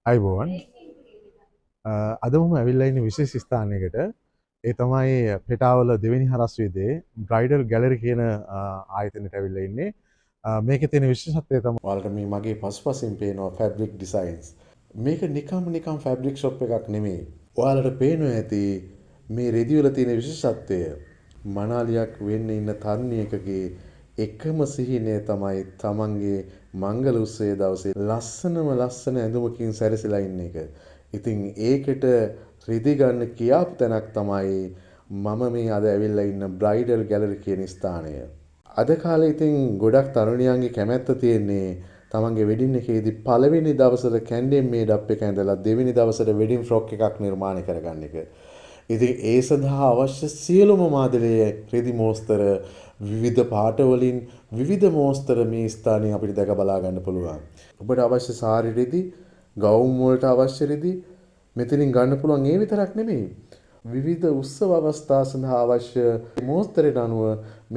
අයිබෝවන්, අද මම ඇවිල්ලා ඉන්නේ විශේෂ ස්ථානයකට. ඒ තමයි පෙටාවල දෙවෙනි හරස් වීදියේ බ්‍රයිඩල් ගැලරි කියන ආයතනයට ඇවිල්ලා ඉන්නේ. මේකේ තියෙන විශේෂත්වය තමයි ඔයාලට මේ මගේ පසුපසින් පේනවා ෆැබ්‍රික් ඩිසයින්ස්. මේක නිකම්ම නිකම් ෆැබ්‍රික් ෂොප් එකක් නෙමෙයි. ඔයාලට පේනවා ඇති මේ රෙදි වල තියෙන විශේෂත්වය. මනාලියක් වෙන්න ඉන්න තරුණියකගේ එකම සිහිනය තමයි තමන්ගේ මංගල උත්සවය දවසේ ලස්සනම ලස්සන ඇඳුමකින් සැරසිලා ඉන්න එක. ඉතින් ඒකට රෙදි ගන්න කියාපු තැනක් තමයි මම මේ අද ඇවිල්ලා ඉන්න බ්‍රයිඩල් ගැලරි කියන ස්ථානය. අද කාලේ ඉතින් ගොඩක් තරුණියන්ගේ කැමැත්ත තියෙන්නේ තමන්ගේ වෙඩින් එකේදී පළවෙනි දවසට කැන්ඩෙන් මේඩ් අප් එක ඇඳලා දෙවෙනි දවසට වෙඩින් ෆ්‍රොක් එකක් නිර්මාණය කරගන්න එක. ඉතින් ඒ සඳහා අවශ්‍ය සියලුම මාදලයේ රෙදි මෝස්තර විවිධ පාටවලින් විවිධ මෝස්තර මේ ස්ථානයේ අපිට දැක බලා ගන්න පුළුවන්. ඔබට අවශ්‍ය සාරි රෙදි, ගවුම් වලට අවශ්‍ය රෙදි මෙතනින් ගන්න පුළුවන්. ඒ විතරක් නෙමෙයි. විවිධ උත්සව අවස්ථා සඳහා අවශ්‍ය මෝස්තරයට අනුව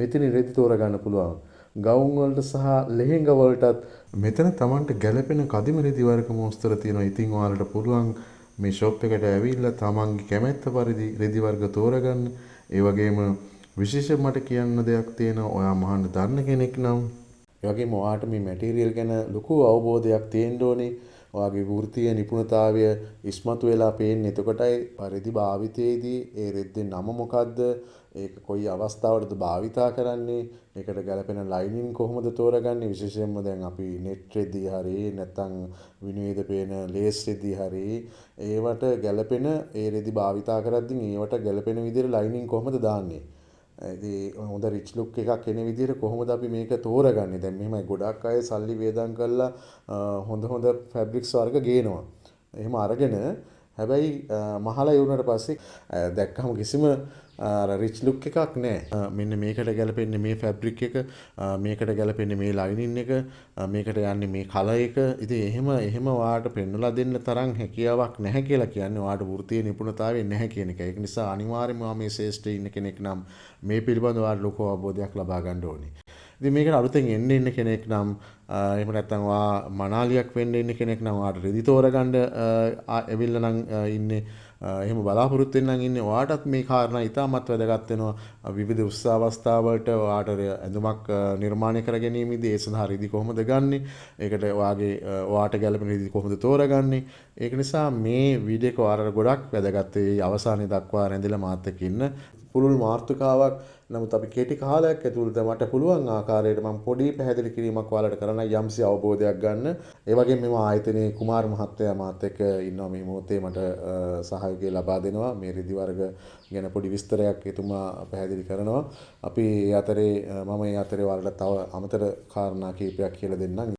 මෙතනින් රෙදි තෝරා ගන්න පුළුවන්. ගවුම් වලට සහ ලෙහෙංගා වලටත් මෙතන Tamanට ගැළපෙන කදිම රෙදි වර්ග මෝස්තර තියෙනවා. ඉතින් ඔයාලට පුළුවන් මේ ෂොප් එකට ඇවිල්ලා තමන්ගේ කැමැත්ත පරිදි රෙදි වර්ග තෝරගන්න. ඒ වගේම විශේෂයෙන් මට කියන්න දෙයක් තියෙනවා. ඔයා මහන්න දන්න කෙනෙක් නම් ඒ වගේම ඔයාට මේ මැටීරියල් ගැන ලොකු අවබෝධයක් තියෙන්න ඕනේ. ඔයාගේ වෘත්තීය නිපුණතාවය ඉස්මතු වෙලා පේන්නේ එතකොටයි. රෙදි භාවිතයේදී ඒ රෙද්දේ නම මොකද්ද? ඒක කොයි අවස්ථාවටද භාවිතා කරන්නේ? ඒකට ගැලපෙන ලයිනින් කොහොමද තෝරගන්නේ? විශේෂයෙන්ම දැන් අපි නෙට් රෙදි හරි නැත්නම් විනිවිද පේන ලේස් රෙදි හරි ඒවට ගැලපෙන ඒ රෙදි භාවිතා කරද්දී ඒවට ගැලපෙන විදිහට ලයිනින් කොහොමද දාන්නේ? ඉතින් හොඳ රිච් ලුක් එකක් එන විදිහට කොහොමද අපි මේක තෝරගන්නේ? දැන් මෙහෙමයි ගොඩක් අය සල්ලි වියදම් කරලා හොඳ හොඳ ෆැබ්‍රික්ස් වර්ග ගේනවා. එහෙම අරගෙන හැබැයි මහලා ඉවරනට පස්සේ දැක්කම කිසිම අර රිච් ලුක් එකක් නෑ. මෙන්න මේකට ගැලපෙන්නේ මේ ෆැබ්‍රික් එක, මේකට ගැලපෙන්නේ මේ ලයිනින් එක, මේකට යන්නේ මේ කලර් එක. ඉතින් එහෙම ඔයාට පෙන්වලා දෙන්න තරම් හැකියාවක් නැහැ කියලා කියන්නේ ඔයාට වෘත්තීය නිපුණතාවය නැහැ කියන එක. ඒක නිසා අනිවාර්යයෙන්ම ඔයා මේ ශ්‍රේෂ්ඨ ඉන්න කෙනෙක් නම් මේ පිළිබඳව ඔයාට ලොකු අවබෝධයක් ලබා ගන්න ඕනේ. ඉතින් මේකට අලුතෙන් එන්න ඉන්න කෙනෙක් නම්, එහෙම නැත්නම් ඔයා මනාලියක් වෙන්න ඉන්න කෙනෙක් නම් ඔයාට රෙදි තෝරගන්න ඇවිල්ලා නම් ඉන්නේ, එහෙම බලාපොරොත්තු වෙන්න නම් ඉන්නේ, ඔයාටත් මේ කාරණා ඉතාමත් වැදගත් වෙනවා. විවිධ උත්සව අවස්ථාවලට ඔයාට ඇඳුමක් නිර්මාණය කර ගැනීමේදී ඒ සඳහා රෙදි කොහොමද ගන්නෙ? ඒකට ඔයාට ගැලපෙන රෙදි කොහොමද තෝරගන්නේ? ඒක නිසා මේ වීඩියෝ එක ඔයාලට ගොඩක් වැදගත් වෙයි. අවසානයේ දක්වා රැඳිලා මාත් එක්ක ඉන්න. පුළුල් මාතෘකාවක්. නමුත් අපි කෙටි කාලයක් ඇතුළත මට පුළුවන් ආකාරයට මම පොඩි පැහැදිලි කිරීමක් ඔයාලට කරන්න යම්සි අවබෝධයක් ගන්න. ඒ වගේම මෙම ආයතනයේ කුමාර් මහත්තයා මාත් එක්ක ඉන්නවා මේ මොහොතේ මට සහයෝගය ලබා දෙනවා. මේ රෙදි වර්ග ගැන පොඩි විස්තරයක් එතුමා පැහැදිලි කරනවා. අපි ඒ අතරේ මම ඒ අතරේ ඔයාලට තව අමතර කාරණා කීපයක් කියලා දෙන්නම්.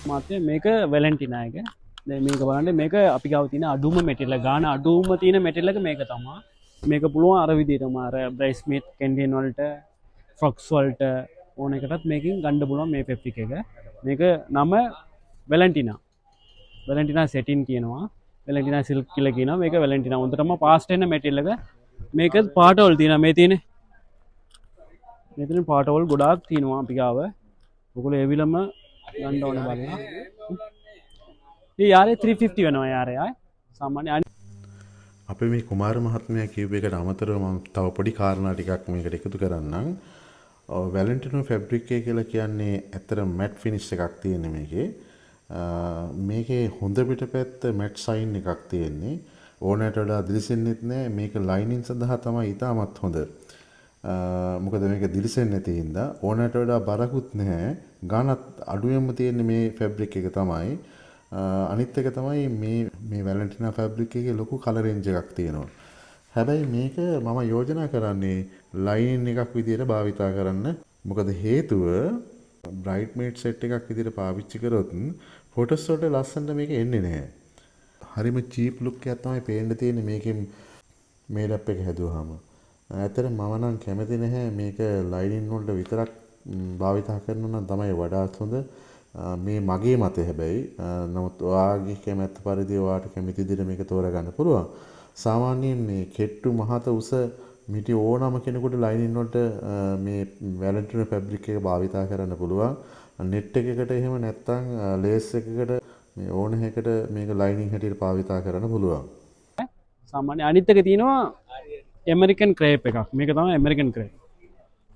මාත්‍ය මේක වැලන්ටිනා එක. දැන් මේක බලන්න, මේක අපි ගාව තියෙන අඩුම මැටීරියල්, ගාන අඩුම තියෙන මැටීරියල් එක මේක තමයි. මේක පුළුවන් අර විදිහටම අර බ්‍රයිස්මේඩ් කැන්ඩින් වලට, ෆ්‍රොක්ස් වලට ඕන එකටත් මේකෙන් ගන්න පුළුවන් මේ ෆැබ්‍රික් එක. මේක නම වැලන්ටිනා. වැලන්ටිනා සැටින් කියනවා, වැලන්ටිනා සිල්ක් කියලා කියනවා. මේක වැලන්ටිනා හොඳටම පාස්ට් වෙන මැටීරියල් එක. මේක පාටවල් තියෙනවා මේ තියෙන්නේ. මේ තියෙන පාටවල් ගොඩාක් තියෙනවා අපි ගාව. ඔයගොල්ලෝ එවිලම ගන්න ඕන බලන්න. මේ යාරේ 350 වෙනවා යාරේ ආයේ. සාමාන්‍ය අපි මේ කුමාර මහත්මයා කියපු එකට අමතරව මම තව පොඩි කාරණා ටිකක් මේකට එකතු කරන්නම්. ඔව්, වැලන්ටිනෝ ෆැබ්‍රික් එක කියලා කියන්නේ ඇත්තටම මැට් ෆිනිෂ් එකක් තියෙන මේකේ. මේකේ හොඳ පිටපැත්ත මැට් ෂයින් එකක් තියෙන්නේ. ඕනෑට වඩා දිලිසෙන්නෙත් නෑ. මේක ලයිනින් සඳහා තමයි ඉතාමත් හොඳ. මොකද මේක දිලිසෙන්නේ නැති හින්දා ඕනෑට වඩා බරකුත් නැහැ. ගානත් අඩුවෙන්ම තියෙන මේ ෆැබ්‍රික් එක තමයි. අනිත් එක තමයි මේ වැලන්ටිනා ෆැබ්‍රික් එකේ ලොකු කලර් රේන්ජ් එකක් තියෙනවා. හැබැයි මේක මම යෝජනා කරන්නේ ලයිනින් එකක් විදියට භාවිතා කරන්න. මොකද හේතුව බ්‍රයිඩ්මේඩ් සෙට් එකක් විදියට පාවිච්චි කරොත් ෆොටෝස් වලට ලස්සනට මේක එන්නේ නැහැ. හරිම චීප් ලුක් එකක් තමයි පේන්න තියෙන්නේ මේකෙන් මේඩ් අප් එක හැදුවාම. ඇත්තටම මම නම් කැමති නැහැ මේක ලයිනින් වලට විතරක් භාවිතා කරනවා නම් තමයි වඩාත් හොඳ. මේ මගේ මතය හැබැයි. නමුත් ඔයාගේ කැමැත්ත පරිදි ඔයාට කැමති විදිහට මේක තෝරගන්න පුළුවන්. සාමාන්‍යයෙන් මේ කෙට්ටු මහත උස මිටි ඕනම කෙනෙකුට ලයිනින් වලට මේ වැලන්ටිනෝ ෆැබ්‍රික් එක භාවිතා කරන්න පුළුවන්. නෙට් එකකට එහෙම නැත්නම් ලේස් එකකට මේ ඕන එකකට මේක ලයිනින් හැටියට භාවිතා කරන්න පුළුවන්. සාමාන්‍ය අනිත් එක තියෙනවා ඇමරිකන් ක්‍රේප් එකක්. මේක තමයි ඇමරිකන් ක්‍රේප්.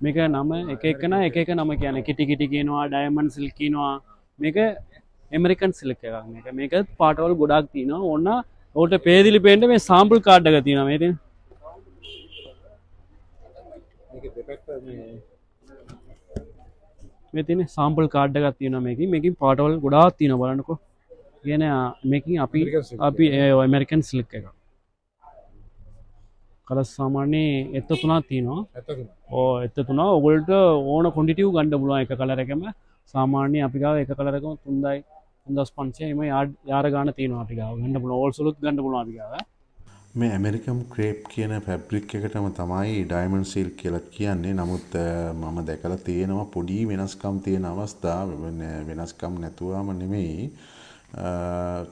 මේක නම එක එක නා එක එක නම කියන්නේ කිටි කිටි කියනවා, ඩයමන්ඩ් සිල්ක් කියනවා. මේක ඇමරිකන් සිල්ක් එකක්. මේක පාටවල් ගොඩාක් තියෙනවා. ඕන ඔයාලට පේදිලි පේන්න මේ සාම්පල් කාඩ් එක තියෙනවා. මේ තියෙන. මේක දෙපැත්ත මේ තියෙන සාම්පල් කාඩ් එකක් තියෙනවා මේකෙන්. මේකෙන් පාටවල් ගොඩාක් තියෙනවා බලන්නකෝ. කියන්නේ මේකෙන් අපි ඒ ඇමරිකන් සිල්ක් එක. කලර් සාමාන්‍ය එත්ත තුනක් තියෙනවා. එත්ත තුනක්. ඔව්, එත්ත තුනක්. ඔයගොල්ලන්ට ඕන ක්වොන්ටිටි එක ගන්න පුළුවන් එක කලර් එකම. සාමාන්‍ය අපි ගාව එක කලර් එකම 3500 එම යාර ගාන තියෙනවා අපි ගාව. ගන්න පුළුවන්. ඕල් සුළුත් ගන්න පුළුවන් අපි ගාව. මේ ඇමරිකන් ක්‍රේප් කියන ෆැබ්‍රික් එකටම තමයි ඩයමන්ඩ් සිල්ක් කියලා කියන්නේ. නමුත් මම දැකලා තියෙනවා පොඩි වෙනස්කම් තියෙන අවස්ථා. වෙනස්කම් නැතුවම නෙමෙයි.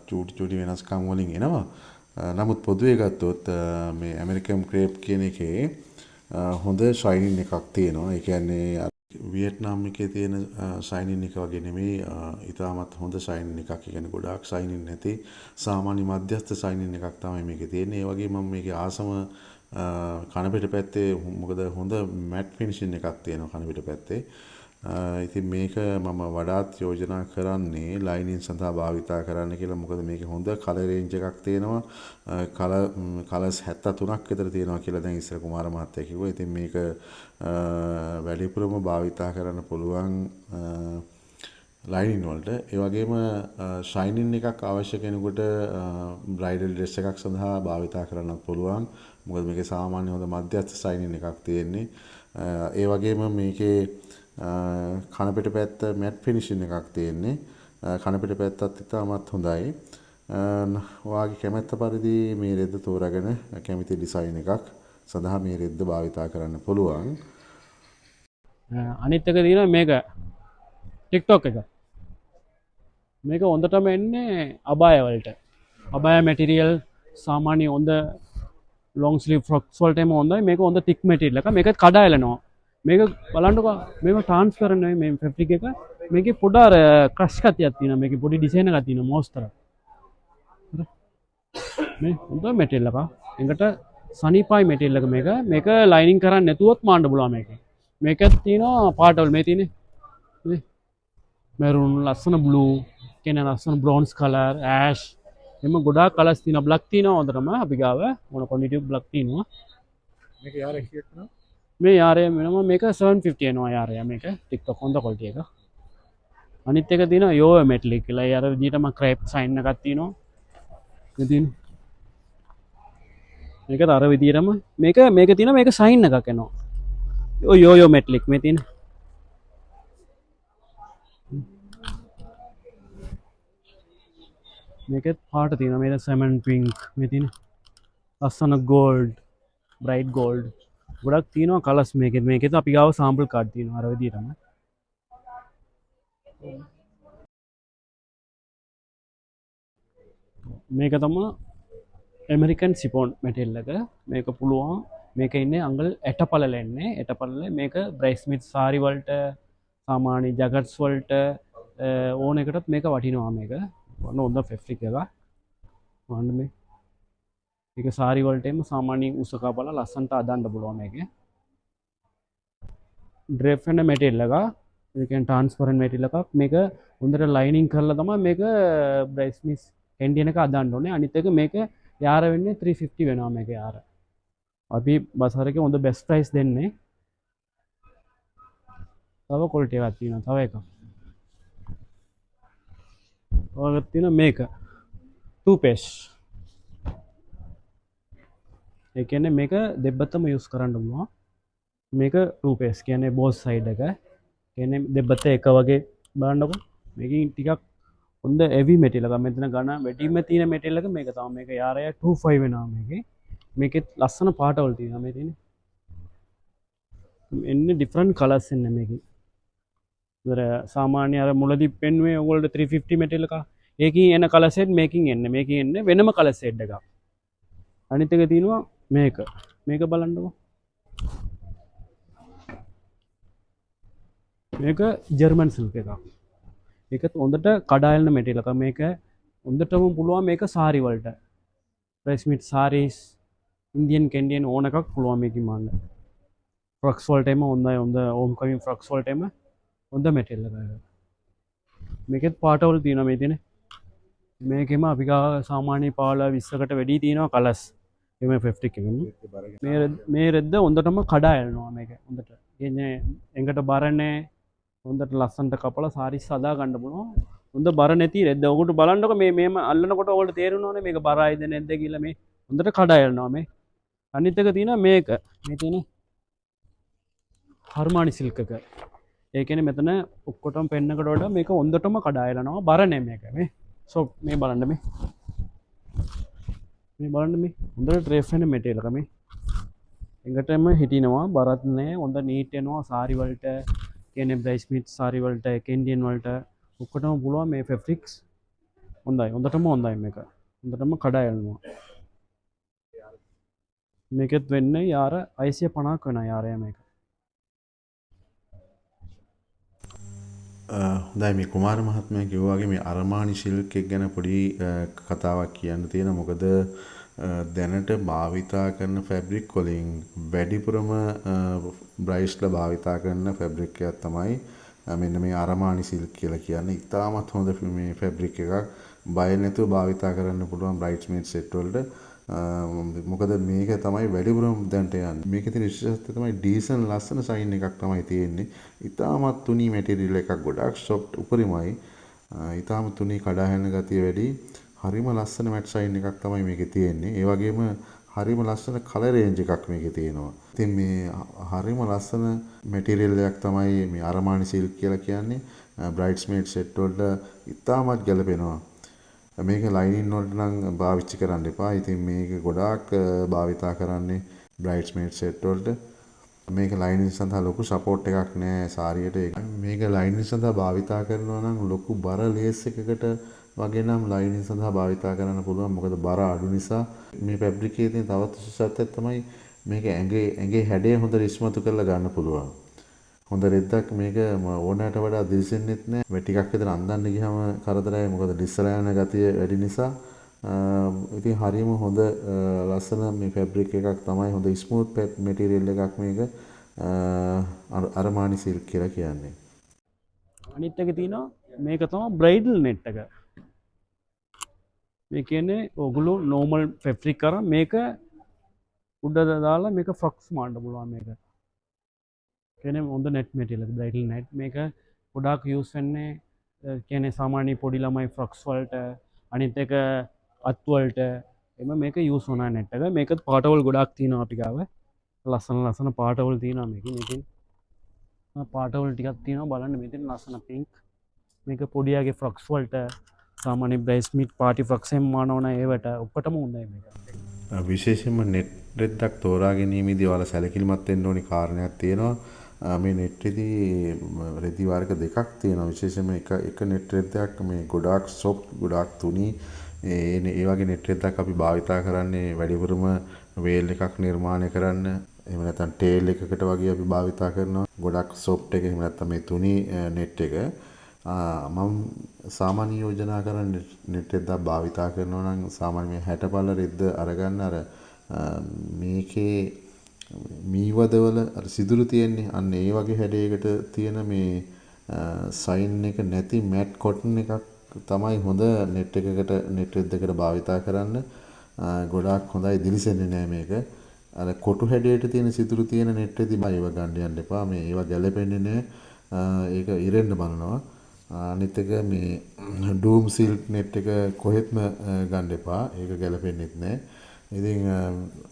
චූටි චූටි වෙනස්කම් වලින් එනවා. නමුත් පොදුවේ ගත්තොත් මේ ඇමරිකන් ක්‍රේප් කියන එකේ හොඳ ෂයිනින් එකක් තියෙනවා. ඒ කියන්නේ අර වියට්නාම් එකේ තියෙන ෂයිනින් එක වගේ නෙමෙයි. ඉතාමත් හොඳ ෂයිනින් එකක්. ඒ කියන්නේ ගොඩාක් ෂයිනින් නැති සාමාන්‍ය මධ්‍යස්ථ ෂයිනින් එකක් තමයි මේකේ තියෙන්නේ. ඒ වගේම මම මේකේ ආසම කනපිට පැත්තේ, මොකද හොඳ මැට් ෆිනිෂින් එකක් තියෙනවා කනපිට පැත්තේ. ඉතින් මේක මම වඩාත් යෝජනා කරන්නේ ලයිනින් සඳහා භාවිතා කරන්න කියලා. මොකද මේකේ හොඳ කලර් රේන්ජ් එකක් තියෙනවා. කලර්ස් 73ක් විතර තියෙනවා කියලා දැන් ඉස්සර කුමාර මහත්තයා කිව්වා. ඉතින් මේක වැඩිපුරම භාවිතා කරන්න පුළුවන් ලයිනින් වලට. ඒ වගේම ෂයිනින් එකක් අවශ්‍ය කෙනෙකුට බ්‍රයිඩල් ඩ්‍රෙස් එකක් සඳහා භාවිතා කරන්නත් පුළුවන්. මොකද මේකේ සාමාන්‍ය හොඳ මධ්‍යස්ථ ෂයිනින් එකක් තියෙන්නේ. ඒ වගේම මේකේ කනපිට පැත්ත මැට් ෆිනිෂින් එකක් තියෙන්නේ. කනපිට පැත්තත් ඉතාමත් හොඳයි. ඔයාගේ කැමැත්ත පරිදි මේ රෙද්ද තෝරාගෙන කැමති ඩිසයින් එකක් සඳහා මේ රෙද්ද භාවිතා කරන්න පුළුවන්. අනිත් එක තියෙනවා මේක TikTok එක. මේක හොඳටම එන්නේ අබාය වලට. අබාය මැටීරියල් සාමාන්‍ය හොඳ ලොං ස්ලීව් ෆ්‍රොක්ස් වලට එම හොඳයි. මේක හොඳ තික් මැටීරියල් එකක්. මේකත් කඩ ඇලෙනවා. මේක බලන්නකෝ, මේක ට්‍රාන්ස්පරන්ට් නෙවෙයි මේ ෆැබ්‍රික් එක. මේකේ පොඩ අර ක්‍රෂ් ගතියක් තියෙනවා. මේකේ පොඩි ඩිසයින් එකක් තියෙනවා මොස්තර. හරි. මේ හොඳ මැටීරියල් එකක්. එඟට සනීපයි මැටීරියල් එක මේක. මේක ලයිනින් කරන්නේ නැතුවත් මාන්න පුළුවන් මේක. මේකත් තියෙනවා පාටවල මේ තියෙන්නේ. නේ? මැරූන්, ලස්සන බ්ලූ, කියන්නේ ලස්සන බ්‍රොන්ස් කලර්, ඇෂ්. එම ගොඩාක් කලර්ස් තියෙනවා. බ්ලැක් තියෙනවා හොඳටම අපි ගාව. මොන ක්වොන්ටිටි එක බ්ලැක් තියෙනවා. මේක යාර කීයක් වෙනවද? මේ යාරය වෙනවා මේක 750 එනවා යාරය මේක. TikTok හොඳ ක්වොලිටි එක. අනිත් එක තියෙනවා යෝ මෙටලික් කියලා. ඒ අර විදිහටම ක්‍රේප් සයින් එකක් තියෙනවා. මේ තියෙන. මේකත් අර විදිහටම මේක තියෙනවා මේක සයින් එකක් එනවා. ඔය යෝ යෝ මෙටලික් මේ තියෙන. මේකෙත් පාට තියෙනවා. මේක සැමන් පින්ක් මේ තියෙන. ලස්සන ගෝල්ඩ්, බ්‍රයිට් ගෝල්ඩ්. ගොඩක් තියෙනවා කලර්ස් මේකෙත්. මේකෙත් අපි ගාව සාම්පල් කාඩ් තියෙනවා අර විදිහටම. මේක තමයි ඇමරිකන් සිපෝන් මැටීරියල් එක. මේක පුළුවන් මේක ඉන්නේ අඟල් ඇට පළල එන්නේ. ඇට පළල මේක බ්‍රයිස්මේඩ් සාරි වලට, සාමාන්‍ය ජැකට්ස් වලට, ඕන එකටත් මේක වටිනවා මේක. ඔන්න හොඳ ෆැබ්‍රික් එකක්. බලන්න මේ. මේක සාරි වලට එම සාමාන්‍යයෙන් උස කපලා ලස්සනට අදන්න පුළුවන් මේකේ. ඩ්‍රේප් වෙන මැටීරියල් එකක්. ඒ කියන්නේ ට්‍රාන්ස්පරන්ට් මැටීරියල් එකක්. මේක හොඳට ලයිනින් කරලා තමයි මේක බ්‍රයිස්මේඩ් කැන්ඩියන් එක අදන්න ඕනේ. අනිත් එක මේක යාර වෙන්නේ 350 වෙනවා මේක යාර. අපි බසාර් එකේ හොඳ බෙස්ට් ප්‍රයිස් දෙන්නේ. තව ක්වොලිටි එකක් තියෙනවා තව එකක්. ඔයාලට තියෙනවා මේක 2 piece. ඒ කියන්නේ මේක දෙබ්බතම යූස් කරන්න පුළුවන්. මේක 2 piece කියන්නේ බෝත් සයිඩ් එක. කියන්නේ දෙබ්බත එක වගේ බලන්නකෝ. මේකෙන් ටිකක් හොඳ heavy material එකක්. මෙතන ඝන වැඩිම තියෙන මැටීරියල් එක මේක තමයි. මේක යාරය 25 වෙනවා මේකේ. මේකෙත් ලස්සන පාටවල තියෙනවා මේ තියෙන්නේ. එන්නේ ඩිෆරන්ට් කලර්ස් එන්නේ මේකේ. අර සාමාන්‍ය අර මුලදී පෙන්නුවේ ඔයගොල්ලෝ 350 මෙටීරියල් එක. ඒකෙන් එන කලර් සෙට් මේකෙන් එන්නේ. මේකෙන් එන්නේ වෙනම කලර් සෙට් එකක්. අනිත් එක තියෙනවා මේක. මේක බලන්නකෝ. මේක ජර්මන් සිල්ක් එකක්. ඒකත් හොඳට කඩා යන මෙටීරියල් එකක්. මේක හොඳටම පුළුවන් මේක සාරි වලට. බ්‍රයිස්මේඩ් සාරීස්, ඉන්දියන් කැන්ඩියන් ඕන එකක් පුළුවන් මේකෙන් මන්න. ෆ්‍රොක්ස් වලට එම හොඳයි, හොඳ හෝම් කමින් ෆ්‍රොක්ස් වලට එම හොඳ මෙටීරියල් එකක්. මේකෙත් පාටවල තියෙනවා මේ තියෙන. මේකෙම අපි ගාව සාමාන්‍ය පාල 20කට වැඩි තියෙනවා කලර්ස්. එමේ ෆැබ්‍රික් එකම. මේ රෙද්ද හොඳටම කඩා යනවා මේක. හොඳට. කියන්නේ ඇඟට බර නෑ. හොඳට ලස්සනට කපලා සාරිස් හදා ගන්න පුළුවන්. හොඳ බර නැති රෙද්ද. ඔයගොල්ලෝ බලන්නකො මේම අල්ලනකොට ඔයගොල්ලෝ තේරෙනවනේ මේක බරයිද නැද්ද කියලා. මේ හොඳට කඩා යනවා මේ. අනිත් එක තියෙනවා මේක. මේ තියෙන හර්මානි සිල්ක් එක. ඒ කියන්නේ මෙතන ඔක්කොටම පෙන්නකට වඩා මේක හොඳටම කඩා යනවා. බර නෑ මේක. මේ සොෆ්ට්. මේ බලන්න මේ. මේ බලන්න මේ හොඳට ඩ්‍රේප් වෙන මෙටීරියල් එක මේ. ඇඟටම හිටිනවා, බරත් නෑ, හොඳ නීට් වෙනවා සාරි වලට, කියන්නේ බ්‍රයිස්මේඩ් සාරි වලට, කැන්ඩියන් වලට ඔක්කොටම පුළුවන් මේ ෆැබ්‍රික්ස්. හොඳයි, හොඳටම හොඳයි මේක. හොඳටම කඩා යනවා. මේකෙත් වෙන්නේ යාර 650ක් වෙනවා යාරය මේක. හොඳයි, මේ කුමාර මහත්මයා කිව්වා වගේ මේ අරමානි සිල්ක් එක ගැන පොඩි කතාවක් කියන්න තියෙනවා. මොකද දැනට භාවිතා කරන ෆැබ්‍රික් වලින් වැඩිපුරම බ්‍රයිස්ලා භාවිතා කරන ෆැබ්‍රික් එකක් තමයි මෙන්න මේ අරමානි සිල්ක් කියලා කියන්නේ. ඉතාමත් හොඳ මේ ෆැබ්‍රික් එකක්. බය නැතුව භාවිතා කරන්න පුළුවන් බ්‍රයිඩ්ස්මේඩ් සෙට් වලට. මොකද මේක තමයි වැඩිපුරම දැනට යන්නේ. මේකේ තියෙන විශේෂත්වය තමයි ඩීසන් ලස්සන ෂයින් එකක් තමයි තියෙන්නේ. ඉතාමත් තුනී මැටීරියල් එකක්, ගොඩක් සොෆ්ට් උපරිමයි. ඉතාම තුනී කඩා හැලෙන ගතිය වැඩි. හරිම ලස්සන මැට් ෂයින් එකක් තමයි මේකේ තියෙන්නේ. ඒ වගේම හරිම ලස්සන කලර් රේන්ජ් එකක් මේකේ තියෙනවා. ඉතින් මේ හරිම ලස්සන මැටීරියල් එකක් තමයි මේ අරමානි සිල්ක් කියලා කියන්නේ. බ්‍රයිඩ්ස්මේඩ් සෙට් වලට ඉතාමත් ගැලපෙනවා. මේක ලයිනින් වලට නම් පාවිච්චි කරන්න එපා. ඉතින් මේක ගොඩාක් භාවිතා කරන්නේ බ්‍රයිඩ්ස්මේඩ් සෙට් වලට. මේක ලයිනින් සඳහා ලොකු සපෝට් එකක් නෑ සාරියට. මේක ලයිනින් සඳහා භාවිතා කරනවා නම් ලොකු බර ලේස් එකකට වගේ නම් ලයිනින් සඳහා භාවිතා කරන්න පුළුවන්. මොකද බර අඩු නිසා. මේ ෆැබ්‍රික් එකේ තියෙන තවත් විශේෂත්වයක් තමයි මේක ඇඟේ හැඩය හොඳට ඉස්මතු කරලා ගන්න පුළුවන්. හොඳ රෙද්දක් මේක ඕනෑට වඩා දිලිසෙන්නෙත් නෑ. මේ ටිකක් විතර අන්දන්න ගියම කරදරයි. මොකද ලිස්සලා යන ගතිය වැඩි නිසා. ඉතින් හරියම හොඳ ලස්සන මේ ෆැබ්‍රික් එකක් තමයි. හොඳ ස්මූත් මැටීරියල් එකක් මේක. අරමානි සිල්ක් කියලා කියන්නේ. අනිත් එක තියෙනවා මේක තමයි බ්‍රයිඩල් නෙට් එක. මේ කියන්නේ ඔයගොල්ලෝ නෝමල් ෆැබ්‍රික් කරා මේක උඩ දාලා මේක ෆ්‍රොක්ස් මාන්න පුළුවන් මේක. කියන්නේ හොඳ නෙට් මැටීරියල් එක බ්‍රයිඩල් නෙට්. මේක ගොඩාක් යූස් වෙන්නේ කියන්නේ සාමාන්‍ය පොඩි ළමයි ෆ්‍රොක්ස් වලට, අනිත් එක අත් වලට එම මේක යූස් වුණා නෙට් එක. මේකත් පාටවල් ගොඩාක් තියෙනවා අපි ගාව. ලස්සන ලස්සන පාටවල් තියෙනවා මේකෙන්. මේකෙන් පාටවල් ටිකක් තියෙනවා බලන්න. මේ තියෙන ලස්සන පින්ක්. මේක පොඩි අයගේ ෆ්‍රොක්ස් වලට, සාමාන්‍ය බ්‍රයිස්මේඩ් පාටි ෆ්‍රොක්ස් එහෙම මානවන ඒවට ඔක්කොටම හොඳයි මේක. විශේෂයෙන්ම නෙට් රෙද්දක් තෝරා ගැනීමේදී ඔයාලා සැලකිලිමත් වෙන්න ඕනි කාරණයක් තියෙනවා. මේ නෙට් රෙදි වර්ග දෙකක් තියෙනවා. විශේෂයෙන්ම එක නෙට් රෙද්දක් මේ ගොඩාක් සොෆ්ට්, ගොඩාක් තුනී. ඒ වගේ නෙට් රෙද්දක් අපි භාවිතා කරන්නේ වැඩිපුරම වේල් එකක් නිර්මාණය කරන්න. එහෙම නැත්නම් ටේල් එකකට වගේ අපි භාවිතා කරනවා. ගොඩක් සොෆ්ට් එක, එහෙම නැත්නම් මේ තුනී නෙට් එක. මම සාමාන්‍ය යෝජනා කරන්නේ නෙට් රෙද්දක් භාවිතා කරනවා නම් සාමාන්‍ය මේ 60 පළ රෙද්ද අරගන්න. මේකේ මීවදවල අර සිදුරු තියෙන්නේ. අන්න ඒ වගේ හැඩයකට තියෙන මේ සයින් එක නැති මැට් කොටන් එකක් තමයි හොඳ නෙට් එකකට, නෙට් රෙද්දකට භාවිතා කරන්න. ගොඩාක් හොඳයි, දිලිසෙන්නේ නෑ මේක. අර කොටු හැඩයට තියෙන සිදුරු තියෙන නෙට් රෙදි ඒවා ගන්න යන්න එපා. මේ ඒවා ගැලපෙන්නේ නෑ. ඒක ඉරෙන්න බලනවා. අනිත් එක මේ ඩූම් සිල්ක් නෙට් එක කොහෙත්ම ගන්න එපා. ඒක ගැලපෙන්නෙත් නෑ. ඉතින්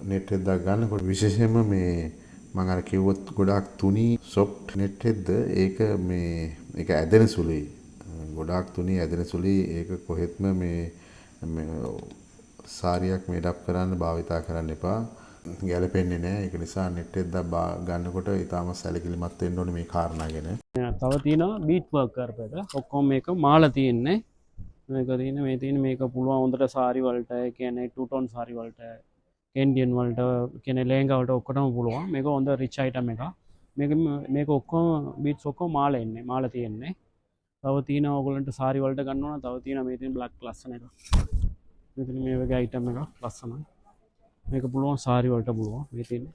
නෙට් රෙද්දක් ගන්නකොට විශේෂයෙන්ම මේ මං අර කිව්වොත් ගොඩාක් තුනී සොෆ්ට් නෙට් රෙද්ද ඒක මේ ඒක ඇදෙන සුළුයි. ගොඩාක් තුනී ඇදෙන සුළුයි. ඒක කොහෙත්ම මේ සාරියක් මේඩ් අප් කරන්න භාවිතා කරන්න එපා. ගැලපෙන්නේ නැහැ. ඒක නිසා නෙට් එක ගන්නකොට ඉතාම සැලකිලිමත් වෙන්න ඕනේ මේ කාරණා ගැන. තව තියෙනවා බීට් වර්ක් කරපු එක. ඔක්කොම මේක මාල තියෙන්නේ. මේක තියෙන මේ තියෙන මේක පුළුවන් හොඳට සාරි වලට, ඒ කියන්නේ ටූ ටෝන් සාරි වලට, කැන්ඩියන් වලට, කියන්නේ ලෙහෙංගා වලට ඔක්කොටම පුළුවන්. මේක හොඳ රිච් අයිටම් එකක්. මේක ඔක්කොම බීට්ස් ඔක්කොම මාල එන්නේ, මාල තියෙන්නේ. තව තියෙනවා ඔයගොල්ලන්ට සාරි වලට ගන්න ඕන. තව තියෙනවා මේ තියෙන බ්ලැක් ලස්සන එක. මේ තියෙන මේ වගේ අයිටම් එකක් ලස්සනයි. මේක පුළුවන් සාරි වලට පුළුවන්. මේ තියෙන්නේ.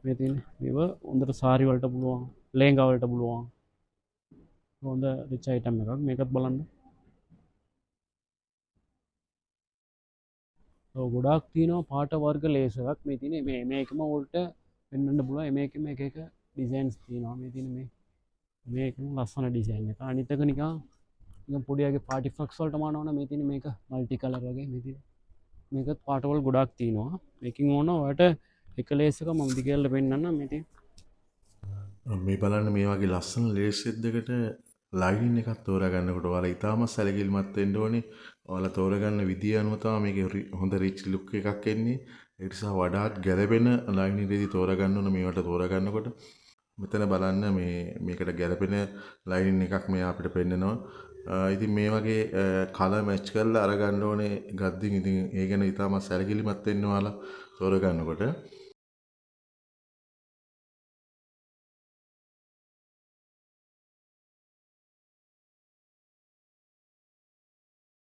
මේ තියෙන්නේ මේව හොඳට සාරි වලට පුළුවන්, ලෙහෙංගා වලට පුළුවන්. හොඳ රිච් අයිටම් එකක්. මේකත් බලන්න. ඔව් ගොඩාක් තියෙනවා පාට වර්ග ලේස් එකක්. මේ තියෙන්නේ මේකම වලට පෙන්වන්න පුළුවන්. මේකෙම එක එක ඩිසයින්ස් තියෙනවා. මේ තියෙන්නේ මේකම ලස්සන ඩිසයින් එක. අනිත් එක නිකන් පොඩි අයගේ පාටි ෆ්‍රොක්ස් වලට මානවනේ. මේ තියෙන්නේ මේක මල්ටි කලර් වගේ. මේ තියෙන්නේ මේකත් පාටවල ගොඩාක් තියෙනවා. මේකෙන් ඕන ඔයාලට එක ලේස් එක මම දිගහැරලා පෙන්නන්නම්. මේ තියෙන්නේ මේ බලන්න මේ වගේ ලස්සන ලේස් දෙකට ලයිනින් එකක් තෝරා ගන්නකොට ඔයාලා ඉතාමත් සැලකිලිමත් වෙන්න ඕනේ. ඔයාලා තෝරගන්න විදිය අනුව තමයි මේකේ හොඳ රිච් ලුක් එකක් එන්නේ. ඒ නිසා වඩාත් ගැලපෙන ලයිනින් රෙදි තෝරා ගන්න ඕන මේවට තෝරා ගන්නකොට. මෙතන බලන්න මේකට ගැලපෙන ලයිනින් එකක් මෙයා අපිට පෙන්නනවා. ඉතින් මේ වගේ කලර් මැච් කරලා අරගන්න ඕනේ ගද්දින්. ඉතින් ඒ ගැන ඉතාමත් සැලකිලිමත් වෙන්න ඔයාලා තෝරගන්නකොට.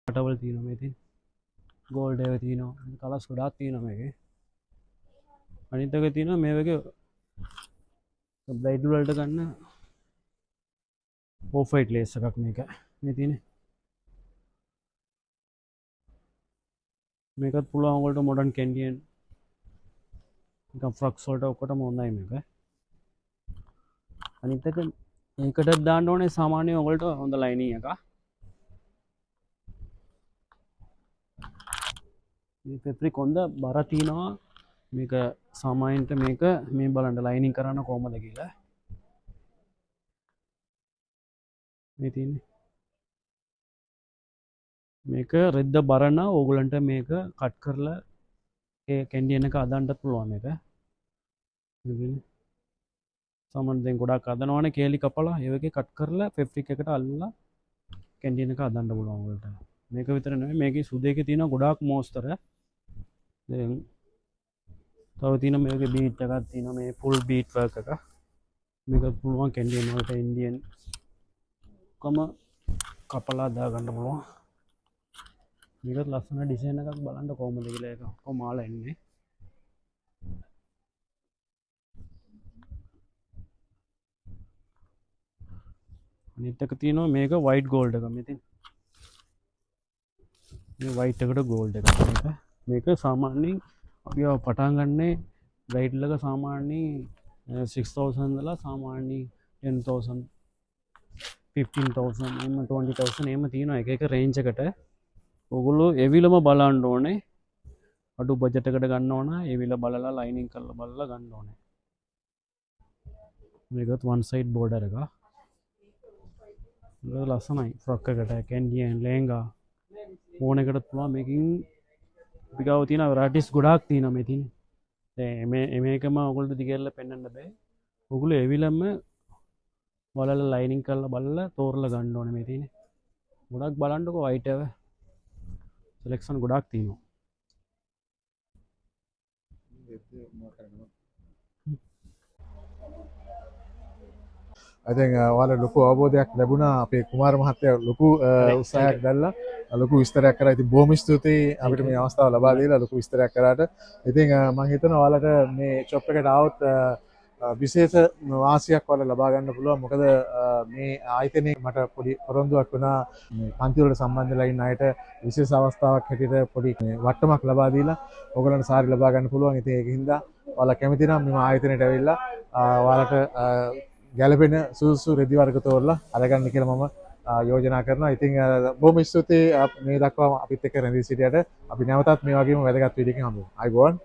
පාටවල තියෙනවා මේ තියෙන. ගෝල්ඩ් ඒවා තියෙනවා. කලර්ස් ගොඩාක් තියෙනවා මේකේ. අනිත් එක තියෙනවා මේ වගේ බ්‍රයිඩල් වලට ගන්න ඔෆ් වයිට් ලේස් එකක් මේක. මේ තියෙන්නේ. මේකත් පුළුවන් ඔයගොල්ලන්ට මොඩර්න් කැන්ඩියන් නිකන් ෆ්‍රොක්ස් වලට ඔක්කොටම හොඳයි මේක. අනිත් එක ඒකටත් දාන්න ඕනේ සාමාන්‍ය ඔයගොල්ලන්ට හොඳ ලයිනින් එකක්. මේ ෆැබ්‍රික් හොඳ බර තියෙනවා. මේක සාමාන්‍යයෙන් මේක මේ බලන්න ලයිනින් කරන්න කොහමද කියලා. මේ තියෙන්නේ. මේක රෙද්ද බර නම් ඕගොල්ලන්ට මේක කට් කරලා ඒ කැන්ඩියන් එක හදන්නත් පුළුවන් මේක. මේ තියෙන්නේ. සාමාන්‍යයෙන් දැන් ගොඩාක් හදනවනේ කේලි කපලා ඒ වගේ කට් කරලා ෆැබ්‍රික් එකට අල්ලලා කැන්ඩියන් එක හදන්න පුළුවන් ඔයගොල්ලන්ට. මේක විතර නෙමෙයි මේකේ සුදු එකේ තියෙන ගොඩාක් මෝස්තර. දැන් තව තියෙන මේ වගේ බීට් එකක් තියෙනවා මේ ෆුල් බීට් වර්ක් එක. මේක පුළුවන් කැන්ඩියන් වලට ඉන්දියන් ඔක්කොම කපලා දාගන්න පුළුවන්. මේකත් ලස්සන ඩිසයින් එකක් බලන්න කොහොමද කියලා ඒක ඔක්කොම මාලා එන්නේ. අනිත් එක තියෙනවා මේක වයිට් ගෝල්ඩ් එක. මේ තියෙන මේ වයිට් එකට ගෝල්ඩ් එකක් මේක. මේක සාමාන්‍යයෙන් අපි ආව පටන් ගන්නේ බ්‍රයිඩල් එක සාමාන්‍යයෙන් 6000 ඉඳලා සාමාන්‍යයෙන් 10000 15000 එහෙම 20000 එහෙම තියෙනවා එක එක රේන්ජ් එකට. ඔයගොල්ලෝ එවිලම බලන්න ඕනේ. අඩු බජට් එකට ගන්න ඕන. එවිල බලලා ලයිනින් කරලා බලලා ගන්න ඕනේ. මේකත් වන් සයිඩ් බෝඩර් එකක්. මේක ලස්සනයි ෆ්‍රොක් එකට කැන්ඩියන් ලෙහෙංගා ඕන එකටත් පුළුවන්. මේකෙන් අපි ගාව තියෙන වැරයිටිස් ගොඩාක් තියෙනවා මේ තියෙන්නේ. දැන් මේකම ඔයගොල්ලෝ දිගහැරලා පෙන්වන්න බෑ. ඔයගොල්ලෝ එවිලම බලලා ලයිනින් කරලා බලලා තෝරලා ගන්න ඕනේ මේ තියෙන්නේ. ගොඩක් බලන්නකෝ වයිට් එක. සෙලෙක්ෂන් ගොඩාක් තියෙනවා. ඉතින් ඔයාලා ලොකු අවබෝධයක් ලැබුණා. අපේ කුමාර මහත්තයා ලොකු උත්සාහයක් දැල්ලා ලොකු විස්තරයක් කරා. ඉතින් බොහොම ස්තුතියි අපිට මේ අවස්ථාව ලබා දීලා ලොකු විස්තරයක් කරාට. ඉතින් මං හිතනවා ඔයාලට මේ ෂොප් එකට ආවොත් විශේෂ වාසියක් ඔයාලා ලබා ගන්න පුළුවන්. මොකද මේ ආයතනයේ මට පොඩි පොරොන්දුවක් වුණා මේ පන්ති වලට සම්බන්ධ වෙලා ඉන්න අයට විශේෂ අවස්ථාවක් හැටියට පොඩි මේ වට්ටමක් ලබා දීලා ඔයගොල්ලන්ට සාරි ලබා ගන්න පුළුවන්. ඉතින් ඒක හින්දා ඔයාලා කැමති නම් මෙම ආයතනයට ඇවිල්ලා ඔයාලට ගැලපෙන සුදුසු රෙදි වර්ග තෝරලා අරගන්න කියලා මම යෝජනා කරනවා. ඉතින් බොහොම ස්තුතියි මේ දක්වාම අපිත් එක්ක රැඳී සිටියට. අපි නැවතත් මේ වගේම වැදගත් වීඩියෝ එකකින් හමු වෙමු. ආයුබෝවන්.